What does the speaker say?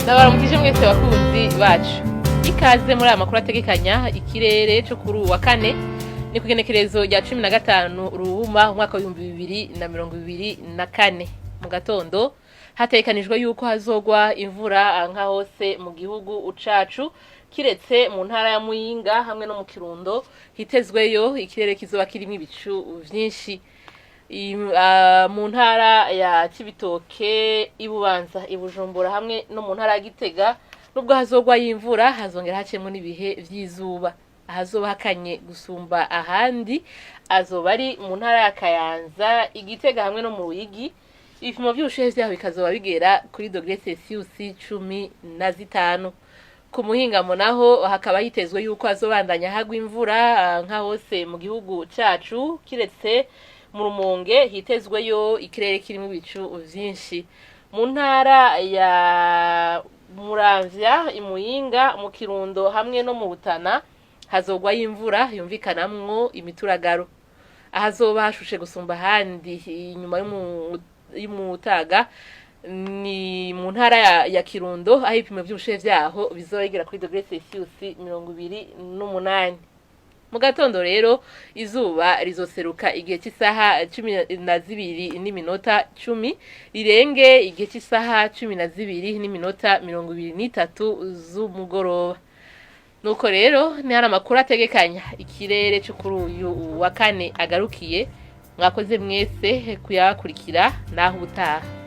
Ndabaramukije mwese bakunzi bacu. Ikaze muri aya makuru ategekanya ikirere cyo kuri uyu wa kane, ni kugenekerezo rya 15 Ruhuma umwaka wa 2024. Mu gatondo hategekanijwe yuko hazogwa imvura nka hose mu gihugu cacu, kiretse mu ntara ya Muyinga hamwe no mu Kirundo hitezweyo ikirere kizoba kirimwo ibicu vyinshi. Mu ntara ya Cibitoke, Ibubanza, Ibujumbura hamwe no mu ntara ya Gitega, nubwo hazogwa y'imvura, hazongera hacemwo n'ibihe vy'izuba. Ahazoba hakanye gusumba ahandi azoba ari mu ntara ya Kayanza, Igitega hamwe no mu Ruyigi. Ibipimo vy'ubushuhe vyaho bikazoba bigera kuri dogere Celsius 15. Ku muhingamo naho hakaba hitezwe yuko hazobandanya hagwa imvura nka hose mu gihugu cacu, kiretse mu Rumonge hitezweyo ikirere kirimwo ibicu vyinshi. Mu ntara ya Muramvya, Imuyinga, mu Kirundo hamwe no mu Rutana hazogwayo imvura yumvikanamwo imituragaro. Ahazoba hashushe gusumba ahandi inyuma y'umutaga ni mu ntara ya Kirundo, aho ibipimo vy'ubushuhe vyaho bizoba bigera kuri dogere Celsius 28. Mu gatondo rero izuba rizoseruka igihe cy'isaha 12:10, rirenge igihe cy'isaha 12:23 z'umugoroba. Nuko rero ni hari amakuru ategekanya ikirere cyo kuri uyu wa kane agarukiye. Mwakoze mwese kuyakurikira, naho ubutaha.